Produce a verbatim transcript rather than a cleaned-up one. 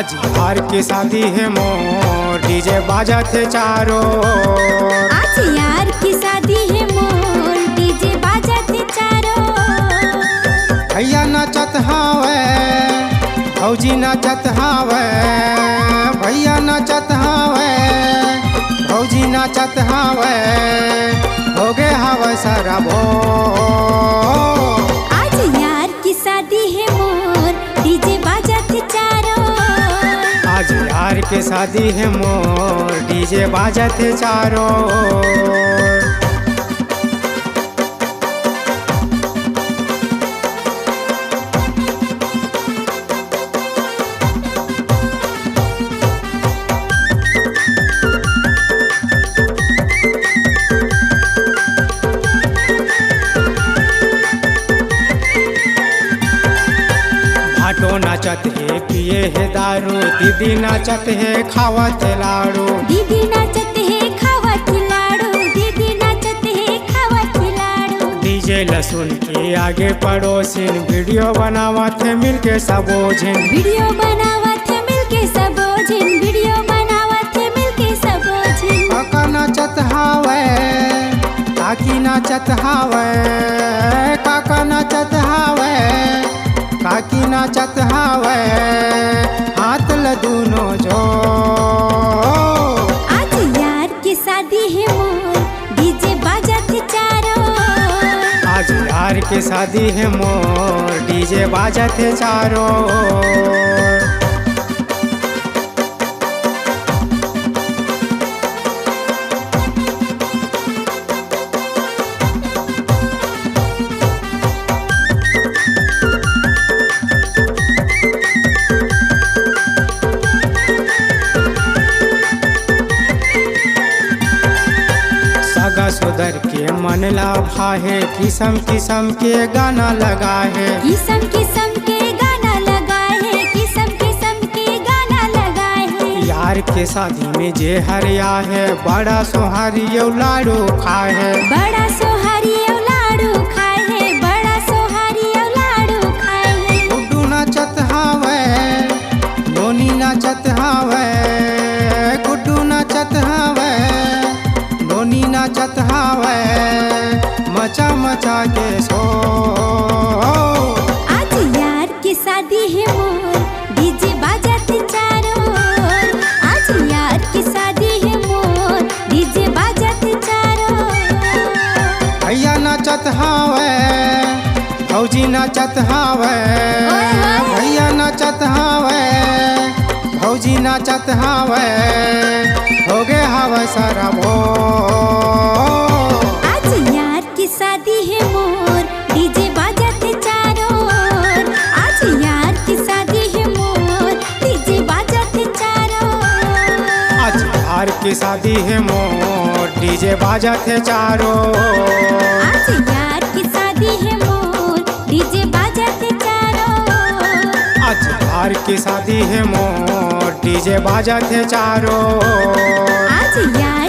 आज यार के शादी हे मोर, डीजे बाजत हे चारों ओर। आज यार के शादी हे मोर, डीजे बाजत हे चारों ओर। भैया नाचत हावय, भौजी नाचत हावय, भैया नाचत हावय, भौजी नाचत हावय, होगे हावय सारा भोर। आज यार के शादी हे मोर, डीजे बाजत हे चारों ओर। आज यार के शादी हे मोर, डीजे बाजत हे चारों ओर। भाटो नाचत हे, पिए हे दारू, दीदी नाचत हे, खावत हे लाड़ू। दीदी नाचत हे, खावत हे लाड़ू, दीदी नाचत हे, खावत हे लाड़ू। डीजे ल सुन के आगे पड़ोसिन, वीडियो बनावत हे मिलके सबो झिन। वीडियो बनावत हे मिलके सबो झिन, वीडियो बनावत हे मिलके सबो झिन। काका नाचत हावय, काकी नाचत हावय, काका नाचत हावय, काकी नाचत हावय, हाथ ल दूनो जोर। आज यार के शादी हे मोर, डीजे बाजत हे चारों ओर। आज यार के शादी हे मोर, डीजे बाजत हे चारों ओर। सगा सोदर के मन ला भाहे, किसम किसम के गाना लगाहे। किसम किसम के गाना लगाहे, किसम किसम के गाना लगाहे। यार के शादी में जे हर आहे, बड़ा सोहारी अउ लाड़ू खाहे। बड़ा सोहारी अउ लाड़ू खाहे, बड़ा सोहारी अउ लाड़ू खाहे। गुड्डू नाचत हावय, नोनी नाचत हावय, गुड्डू नाचत हावय, नोनी नाचत हावय, मचा मचा के शोर। आज यार के शादी हे मोर, डीजे बाजत हे चारों ओर। आज यार के शादी हे मोर, डीजे बाजत हे चारों ओर। भैया नाचत हावय, भौजी नाचत हावय, ओए होए। भैया नाचत हावय, भौजी नाचत हावय, होगे हावय सारा भोर। आज यार के शादी हे मोर, डीजे बाजत हे चारों ओर। आज यार के शादी हे मोर, डीजे बाजत हे चारों ओर। आज यार के शादी हे मोर, डीजे बाजत हे चारों ओर। आज यार के शादी हे मोर, डीजे बाजत हे चारों ओर। आज यार के शादी हे मोर, डीजे बाजत हे चारों ओर। आज यार